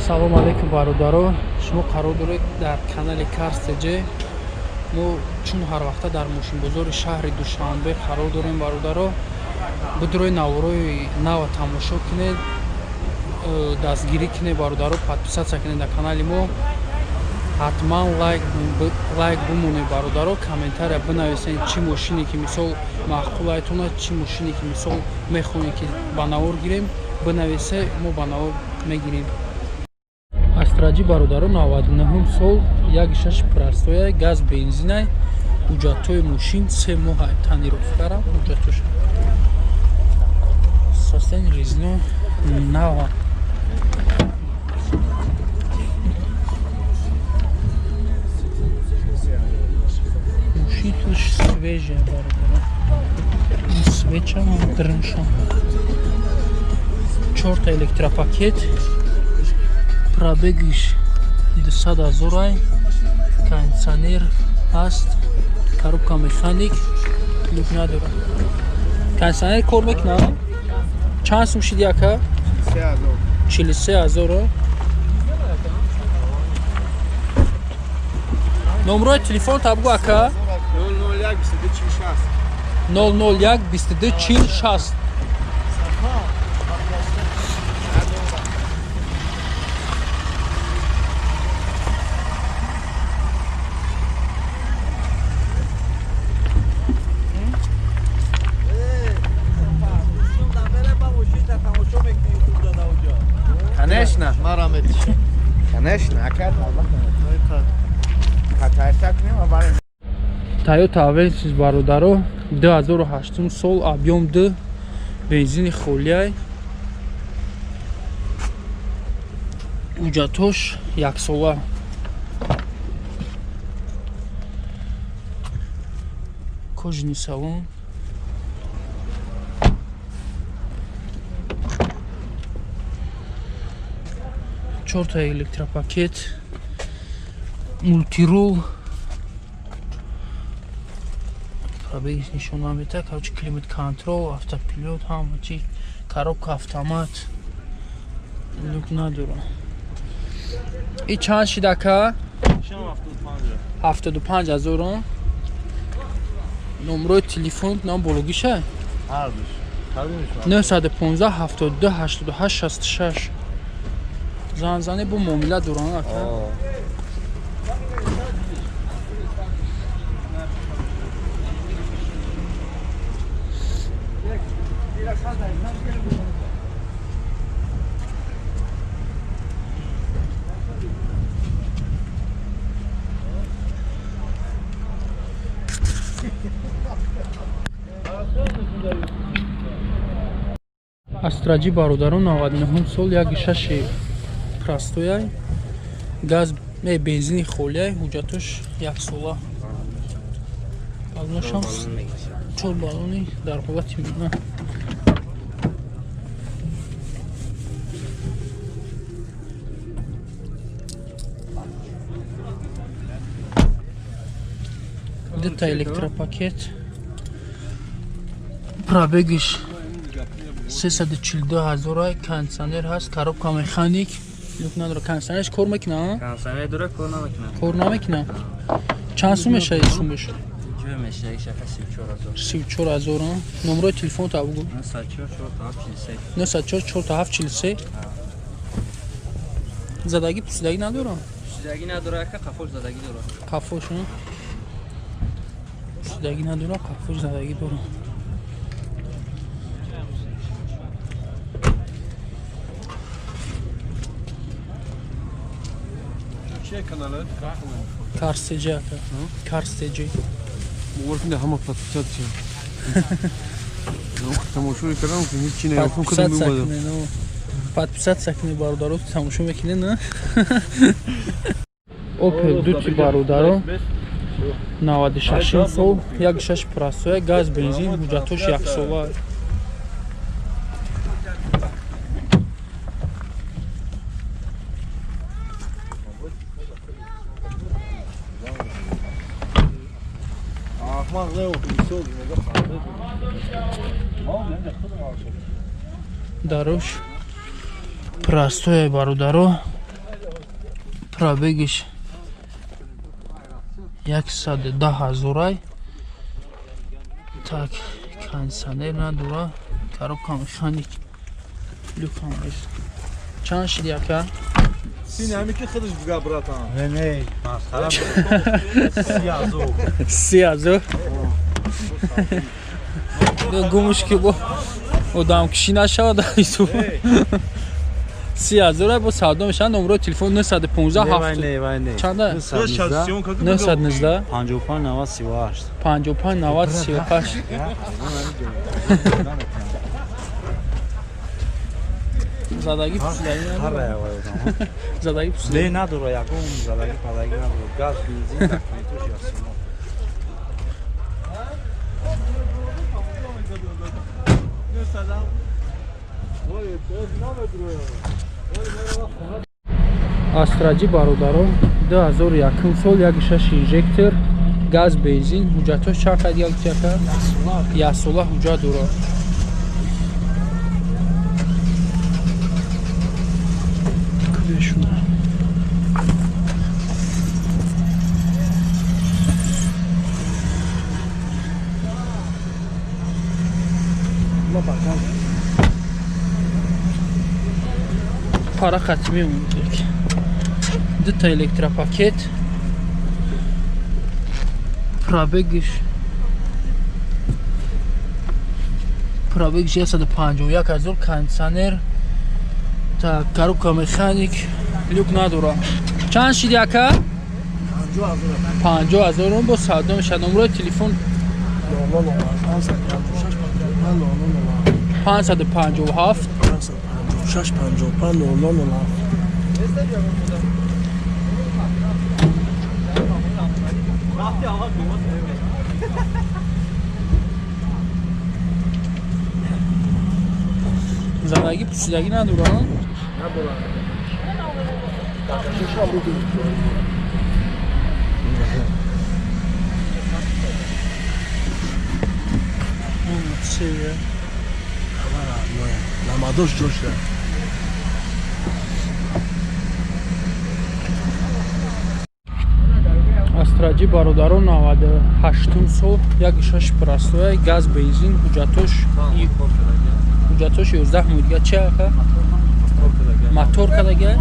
Салом алейкум бародаро, шумо қарор доред дар канали Cars TJ. Мо чун ҳар вақта дар мошинбозори шаҳри Душанбе қарор дорем бародаро. Бидурои наворои нава тамошо кунед, дастгирӣ кунед бародаро, подписаться кунед дар канали мо. Ҳатман лайк бимонед бародаро, комментария бинависед чӣ мошине ки мисол маъқул айтона, чӣ мошине ки мисол мехоҳем ки ба навор гирем, бинависе, мо ба навор мегирем. Астра G бародаро 99 сол, 1.6 простоя, газ бензинай, ҳуҷҷатҳои мошин 3 моҳ тонировкара, ҳуҷҷатош. Состояние резино нава. Мошин туш свежая бародаро. Свеча дрыншон. 4 электропакет. Пробегиш 200 ҳазорай, кондиционер ҳаст, коробка механик, люк надорад. Кондиционер кор мекунад? Чанд сум шиди ака? 43 ҳазор. Номрои телефон табгу ака? 001 22 40 60. Конечно. Конечно, Toyota Avensis бародаро 2008 сол, объем 2, бензини холияй, ҳуҷҷатош яксола. Кожаный салон. Чорта электропакет, мультирул, пробегиш нишон намедиҳад, короче климат контрол, автопилот, ҳама чи, коробка автомат, люк надора. И чанд шид ака? 75 ҳазор. Номрои телефон нам бологиша? 915 72 88 66. Занзане бо муомила доранд ака. Астра G бародарон 99 сол, 1.6 простояй, газ бензини холияй, ҳуҷҷатош яксола. Баллонашам 4 баллони дар ҳолати миёна. Дута электропакет, пробегиш 342 ҳазорай, кондиционер ҳаст, коробка механик, люк надорад. Кондиционерш кор мекунад? Кондиционер дорад, кор намекунад. Кор намекунад? Чанд сум мешавад сумаш? Ҷӯ мешавад 34 ҳазор. 34 ҳазор. Номрои телефонро бугӯ. 904 47 43. 904 47 43. Задагӣ пусидагӣ надорад? Пусидагӣ надорад ака, қафош задагӣ дорад. Қафош, пусидагӣ надорад, қафош задагӣ дорад. Cars TJ ака. Cars TJ. Муворфинда ҳама подписаться. Тамошо кардам ки ҳеҷ чи наёфтам, кадом меомадам. Подписаться кунед бародаро, тамошо мекунед, на? Opel Duty бародаро 96 сол, 1.6 простоя, газ бензин, ҳуҷҷатош яксола. Дарош простоя бародаро. Пробегиш 110 ҳазорай. Так, кондиционер надора, коробка механик, люкам нест. Чанд шиди, ака? Син ҳами ки худаш буга, братан. Не, не, масхара. 30 000. 30 000. Гумуш ки бо одамкушӣ нашавад. Ису 30 000 бо савдо мешавад. Номерои телефон 915 Не, вай не. Чанда? 919 55 90 38. 55 90 38. Задагӣ пусидаги Ҳара вай одам. Задагӣ пусидаги Не, надора, ягон задаги падаги надора. Газ, бензин, документош ясумо. Астра Ҷи, бародарон, 2001 сол, 1,6 инжектор, газ, бензин. Ҳуҷҷатҳош чанд қад яка? Яксола ҳуҷҷат дорад. Кудешуна? Пара хатми умед. Дута электропакет. Пробегиш 151 ҳазор, кондиционер, так, коробка механик, люк надора. Чанд шиди, ака? 50 000 рум бо савдо мешавад. Номерои телефон 557 6 55 00 07. Задагӣ пусидагӣ надоранд. Надорад. Seviye. Намадош ҷошда. Астра Ҷи, бародарон, 98-ум сол, 1,6 простой, газ, бензин. Ҳуҷҷатош 11 моҳ дига. Чи, ака, мотор кардага?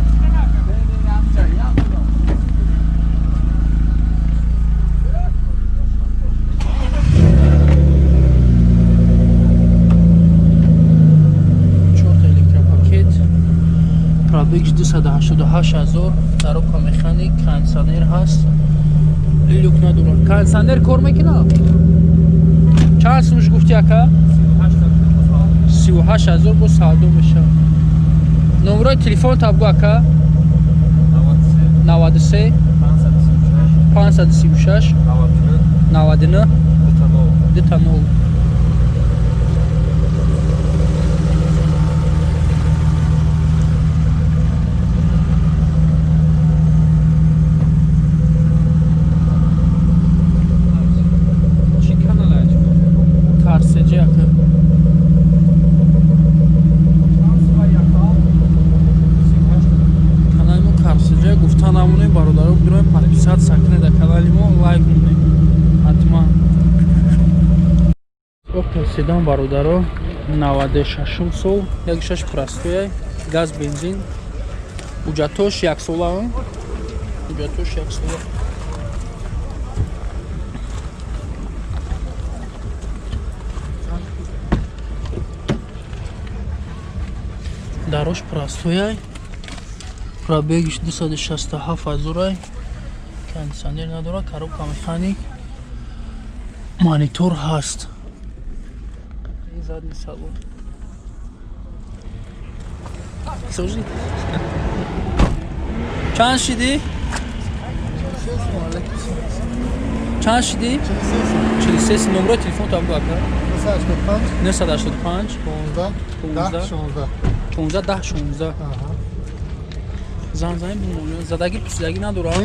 Чорта электропакет, пробег 288 ҳазор, коробка механик, кондиционер ҳаст, люк надорад. Кондиционер кор мекунад. Чанд сумш гуфти, ака? 38 000 бо савдо мешавад. Номерои телефон табгу, ака. 93 536 99 00. Чӣ канал ач? Карсеҷи, ака. Канали мо Карсеҷа гуфта намонем, бародаро. Бироем, подписаться кунед дар канали мо, лайк монед ҳатман. Опел седан, бародаро, 96-ум сол, 1,6 простой, газ, бензин. Ҳуҷҷатош яксола, ҳуҷҷатош яксола. Дарош простояй, пробегиш 267 ҳазорай, кондиционер надорад, коробка механик, монитор ҳаст. Задний салон созӣ. Чанд шидӣ? Чанд шидӣ? 43. Номерои телефон табгу, ака. 985 985 15 10 16. 15 10 16. Занг занем. Задагӣ пусидагӣ надорам.